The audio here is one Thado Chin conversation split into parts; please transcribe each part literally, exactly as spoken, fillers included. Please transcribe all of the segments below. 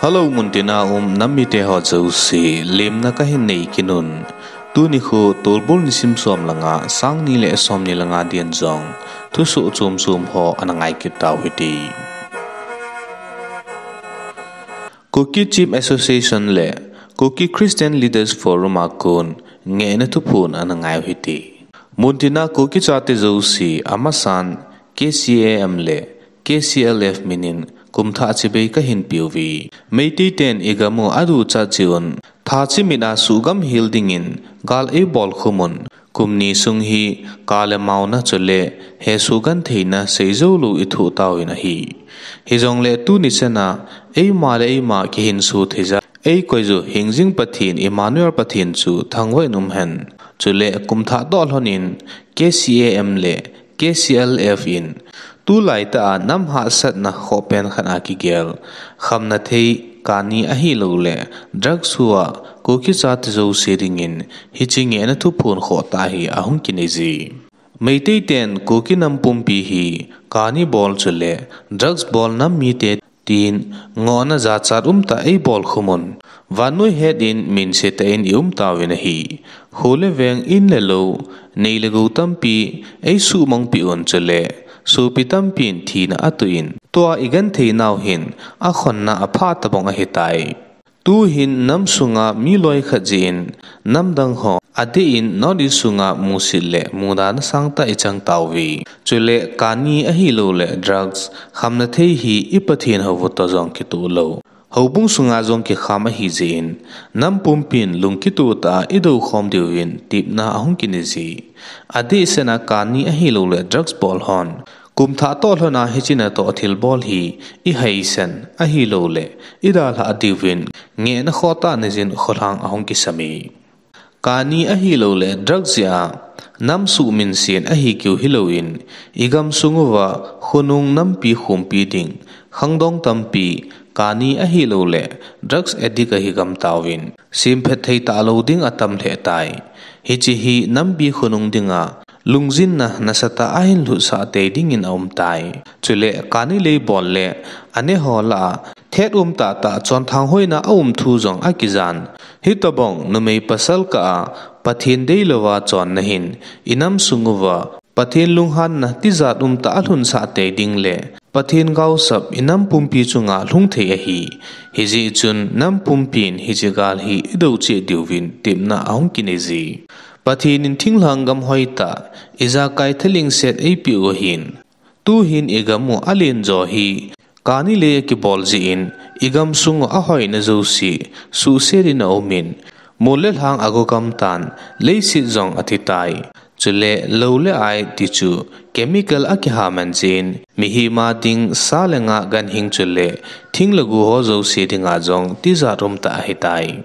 Hello, muntina um nam mite ho jouse, lemna kahin nei kit un. Tuni khu Tolbol nisim som langa, sang ni le som ni langa din jong thusoh chom chom ho ana ngai kit tau hite. Kuki Chief Association le Kuki Christian Leaders Forum a kon ngehna thuphon ana ngai u hite. Muntina Kuki chate jouse, amasan K C A M le K C L F minin kumthah chibai kahin peuve. Meitei ten igam u aduchat cheh un, tha chimit a sugam hel dingin gal eibol khum un. Kum ni sung hi kale mauna chule hesoh gentheina seijou lou ithoh tauvin ahi. Hijongle tuni chana eima le eima kihinso theija eikoi u hingjing Pathen Emmanuel Pathen chu thangvah in umhen. Chule kumthah toh lhonin K C A M le K C L F in tulaitah a nam hahsatna khoh pen khat a kigel, khamna thei kani ahilouleh drugs ho a Kuki chate jouse dingin hiche ngehna thuphon khoh tah hi ahung kinei je. Meitei ten Kuki nam pumpi hi kani bol chule drugs bol nam mite tin ngohna jachat umtah eibol khum un. Vannoi het in minse tah in i um tauvin ahi. Kho le veng, in le lou, nei le gou tampi eisuhmang peh un chule sopi tampin thina atoh in, tua igenthei nau hin akhonna aphah tabang ahitai. Tuhin nam sunga mi loi khat jeh in nam dang ho adeh in North East sunga musit le mudana sangtah ichang tauve. Chule kani ahilouleh drugs, khamna thei hi i Pathen hou u toh jong kitoh lou, houbung sunga jong kikham ahi jeh in, nam pumpin lungkitoh tah a idou khom diuvin tepna ahung kinei je. Adehset a kani ahilouleh drugs bol hon kumthah toh lhon a hiche natoh thilbol hi ihaisan ahilouleh idalhah diuvin ngehna khoh tah neijin kholhang ahung kisam e. Kani ahilouleh drugs jeh a nam suhminset ahi keu hilouvin, igam sung uva khonung nampi khompi ding khangdong tampi kani ahilouleh drugs addict ahi gam tauvin, semphat thei talou ding atam lheh tai. Hiche hi nampi khonung dinga lungjinna nasatah a ahin lhutsah tei dingin aum tai. Chule kani lei bol le aneh ho lah a thet um tahtah chonthang hoina aum thu jong akijan. Hitobang numei pasal kah a Pathen deilouva chonna hin inam sung uva Pathen lunghanna tijat umtah alhunsah tei ding le Pathen gaosap inam pumpi chunga lhung thei ahi. Hijeh chun nam pumpin hiche gal hi idou cheh diuvin tepna ahung kinei je. Pathen in thinglhang gam hoitah, ijakai thalhengset eipeh u ahin. Tuhin igam u alen jo hi kani lei akibol jeh in, igam sung u ahoina jouse suhset in aumin, mol le lhang ago gam tan, leiset jong athi tai. Chule lou le ai ti chu chemical akiha man jeh in, mihem a ding sa le nga ganhing chule thing le go ho jouse dinga jong tijat umtah ahitai.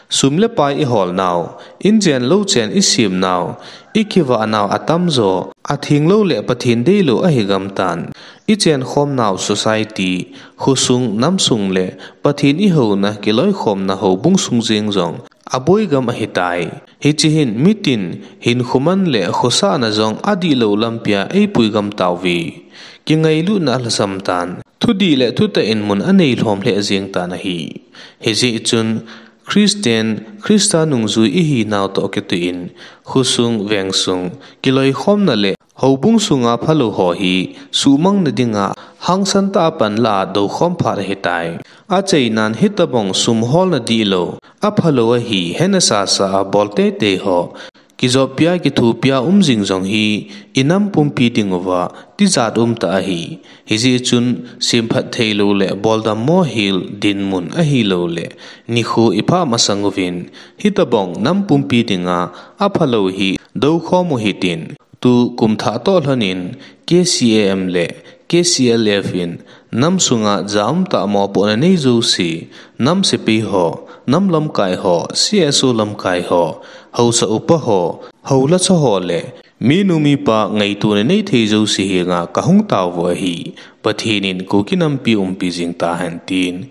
Sum le pai ihol nau, inchen louchen isem nau, ikivah nau atamjo, atheng lou le Pathen deilou ahi gam tan. Ichen khom nau society, khosung, namsung le Pathen ihouna kiloikhomna houbung sung jeng jong aboi gam ahitai. Hiche hin mitin hinkho man le khosahna jong adihlou lampia eipui gam tauve. Kingailutna alhasam tan. Thudih le thutah in mun anei lhom lheh jeng tan ahi. Hijeh chun Christian, Christa nungjui ihinau toh kitoh in, khosung, vengsung, kiloikhomna le houbung sunga phalou ho hi suhmangna dinga hangsan tah a panla a doukhom phat ahitai. Achainan hitobang sum holna dihlou, aphalou ahi, hena sasa a bol teitei ho, kijoppia, kithopia um jing jong hi inam pumpi dinguva tijat umtah ahi. Hijeh chun semphat theilou le boldammo hel dinmun ahilouleh nikho iphah masang uvin, hitobang nam pumpi dinga aphalou hi doukhom u hitin. Tu kum thah toh lhonin K C A M le K C L F in namsunga ja umtah mopohna nei jouse, nam sepai ho, nam lamkai ho, C S O lamkai ho, haosa upa ho, hou lacha ho le minu mipa ngaitona nei thei jouse henga kahung taovin ahi. Pathen in Kuki nampi umpi jing tahen tin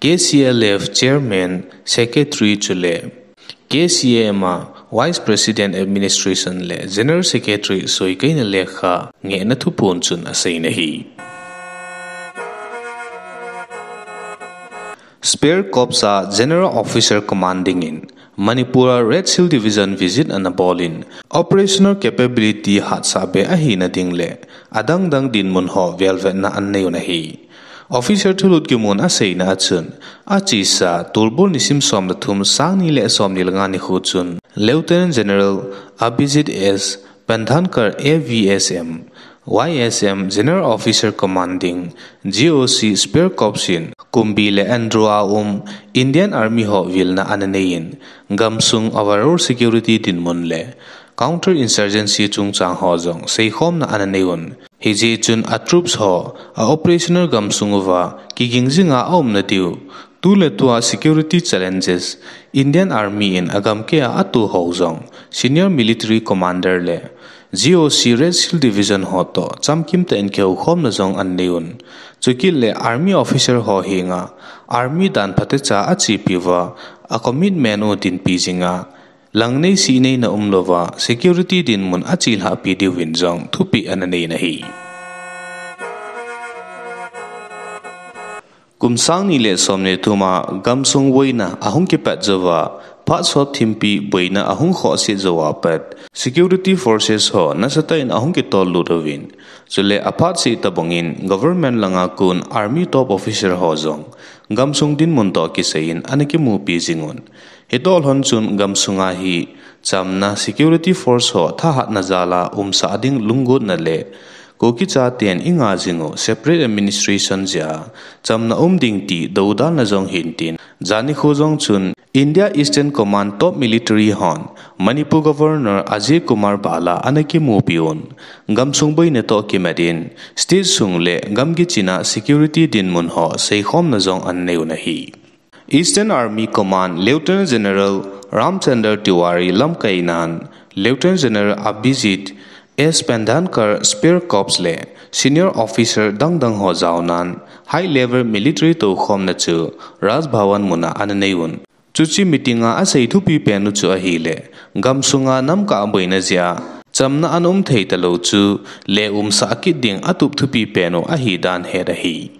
K C L F Chairman, Secretary chule K C A M a Vice President Administration le General Secretary soikaina lekha ngehna thuphon chun aseiyin ahi. Spear Corps a General Officer Commanding in Manipur a Red Shield Division visit ana bol in, operational capability hatsah be ahina ding le adang dang dinmun ho velvetna ana nei un ahi. Officer thulut kimun aseina achun, achesa Tolbol nisim som le thum, sang ni le som ni le nga nikho chun Lieutenant General Abhijit S Pandhankar, A V S M, Y S M, General Officer Commanding, G O C, Spear Corps in Kumbi le Andro a um Indian Army ho vilna ana nei in, gamsung overall security dinmun le counter insurgency chungchang ho jong seikhomna ana nei un. Hijeh chun a troops ho a operational gamsung uva kiging jinga aumna diu, tu le tua security challenges, Indian Army in agamkeiya ato ho jong senior military commander le G O C Red Shield Division ho toh chamkim tah in kihoukhomna jong ana nei un. Chukit le army officer ho henga army dan phatecha achepi uva, a commitment u dinpi jinga, lang nei sih nei na umlouva security dinmun achelhahpi diuvin jong thupeh ana nei in ahi. Kum sang ni le som ni le thum a gamsung boina ahung kipat jouva, phat sot thimpi boina ahung khohset jouva pat, security forces ho nasatah in ahung kitollut uvin, chule aphat seh tobang in government langa kon army top officer ho jong gamsung dinmun toh kisai in ana kimupi jing un. Hitoh lhon chun gamsunga hi chamna, security force ho thahatna jal a umsah ding lunggotna le Kuki chaten inga jing u separate administration jeh a chamna um ding ti doudalna jong hin tin, jan nikho jong chun India Eastern Command top military hon Manipur Governor Ajay Kumar Bhalla ana kimupi un, gamsung boina toh kimat in state sung le gamgi china security dinmun ho seikhomna jong ana nei un ahi. Eastern Army Command Lieutenant General Ramchandra Tiwari lamkainan, Lieutenant General Abhijit S Pandhankar, Spear Corps le senior officer dangdang ho jaonan, high level military toukhomna chu Raj Bhavan muna ana nei un. Chuche meeting a asei thupi pen u chu ahile, gamsunga namkah boina jeh a chamna ana um thei talou chu le umsah kit ding atup thupi pen u ahidan het ahi.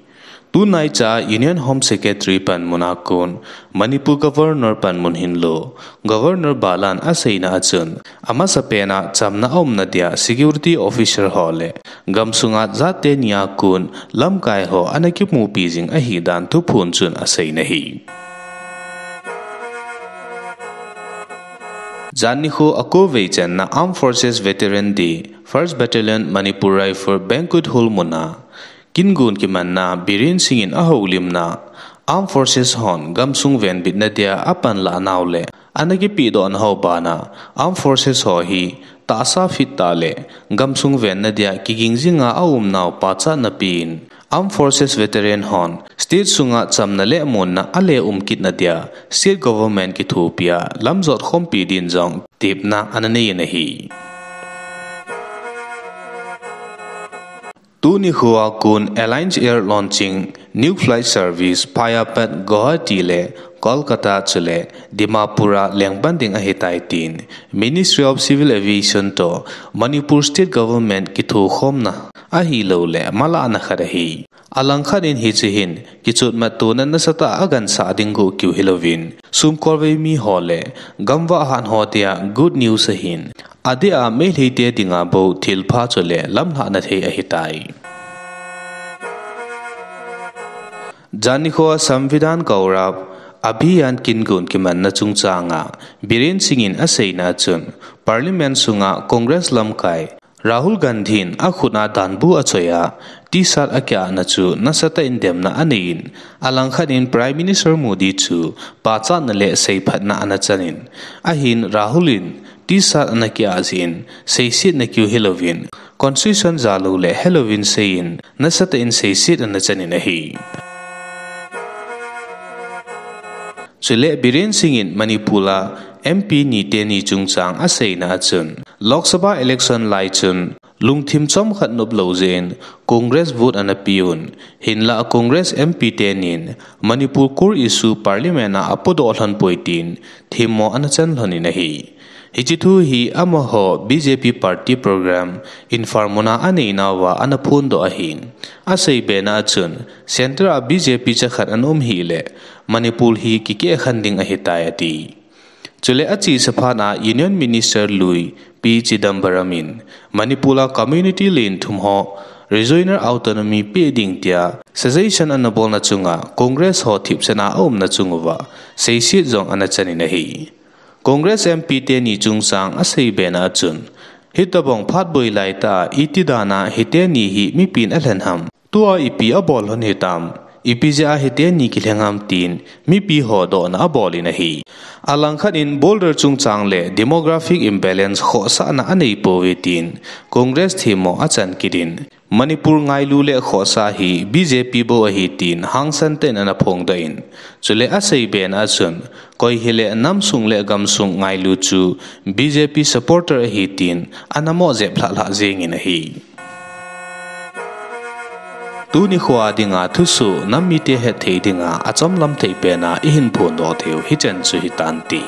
Tunaicha Union Home Secretary panmuna kon Manipur Governor panmun hinlou, Governor Bhalla in aseina achun, amasapena chamna aumna dia security officer ho le gamsunga jat teni a kon lamkai ho ana kimupi jing ahidan thuphon chun aseina ahi. Jan nikho a kovei channa Armed Forces Veteran Day, First Battalion Manipur Rifle Banquet Hall muna kingon kimanna Biren Singh in ahoulimna, Armed Forces hon gamsung venbitna dia apanlah nau le ana kipehdohna ho bana, Armed Forces ho hi tahsa fit tah le gamsung venna dia kiging jinga aumnau pachatna pen, Armed Forces Veteran hon state sunga chamna le monna ale um kitna dia state government kithopia lamjot khompi din jong tepna ana nei in ahi. Tuni khoa kon Alliance Air launching new flight service phai a pat Guwahati le Kolkata chule Dimapur a lengpan ding ahitai tin Ministry of Civil Aviation toh Manipur State Government kithokhomna ahilouleh malahna khat ahi. Alangkhat in hiche hin kichotmat tona nasatah a gansah ding gu kiu hilouvin, sumkolvei mi ho le gamvah hat ho dia good news ahin, adeh a Meitei te dinga bou thilpha chule lamlhahna thei ahitai. Jan nikho a Samvidhan Gaurav Abhiyan kingon kimanna chungchanga Biren Singh in aseina chun Parliament sunga Congress lamkai Rahul Gandhi in akhut a danbu achoi a T-shirt akiahna chu nasatah in demna aneiyin, alangkhat in Prime Minister Modi chu pachatna le seiphatna ana chanin, ahin Rahul in T-shirt ana kiah jeh in seisetna kiu hilouvin, Constitution jal u le helouvin seiyin nasatah in seiset ana chanin ahi. Chule Biren Singh in Manipur a M P ni teni chungchang aseina achun, Lok Sabha election lai chun lungthim chomkhat noplou jeh in Congress vote ana peuvin, hinlah Congress M P tenin Manipur core issue Parliament a apodoh lhon poi tin themmo ana chan lhonin ahi. Hiche thu hi amaho B J P party program Infar Muna aneinauva ana phondoh ahin. Asei bena a chun, Centre a B J P chakhat ana um hih le, Manipur hi kikehkhen ding ahitai ati. Chule achesa phat a Union Minister lui P Chidambaram in Manipur a community len thum ho regional autonomy pe ding tia suggestion ana bolna chunga Congress ho thipsena aumna chung uva seiset jong ana chanin ahi. Congress M P teni chungchang asei bena a chun, hitobang phat boi laitah a iti dan a hiteni hi mipin alhen ham? Tua ipi abol lhon hitam? Ipi jeh a hiteni kilheng ham tin mipi ho dohna abolin ahi. Alangkhat in border chungchang le demographic imbalance khohsahna aneipouve tin Congress themmo achan kit in, Manipur ngailu le khohsah hi B J P bou ahi tin hangsan tah in ana phongdoh in, chule asei bena a chun, koi hile namsung le gamsung ngailu chu B J P supporter ahi tin ana mo jep lhah lhah jengin ahi. Tuni khoa dinga thusoh nam mite hetthei dinga achomlam thei pena ihin phondoh theiu hichan chu hitante.